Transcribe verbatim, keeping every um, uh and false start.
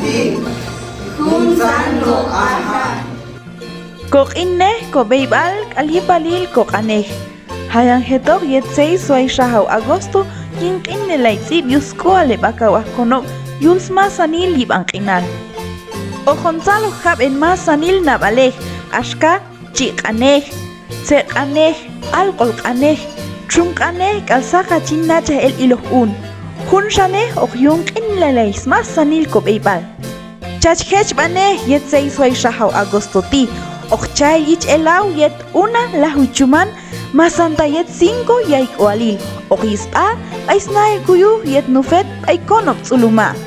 Ti', juntzan no' aja'. Koq'innej kob'eyb'al k'al yipalil koq'anej. Jayan jetoq yet seis way xajaw agosto yin q'inelay tz'ib' yuj sk'ual heb' akaw ajkonob' yul smasanil yib'an q'inal. Hoqon tzaloj jab'en masanil nab'alej, axka chi' q'anej, tze' q'anej, alq'ol q'anej, txum q'anej k'al saqach yin nachaj el iloj un. Junxanej hoq yun q'inelay smasanil kob'eyb'al. Chach jechb'anej yet seis way xajaw agosto ti', hoq chayil yich elaw yet una lajwi chuman, masanta yet cinco yay k'ualil, hoq yi' sb'a b'ay snahil kuyuj yet NUFED b'ay konob' Tz'uluma'.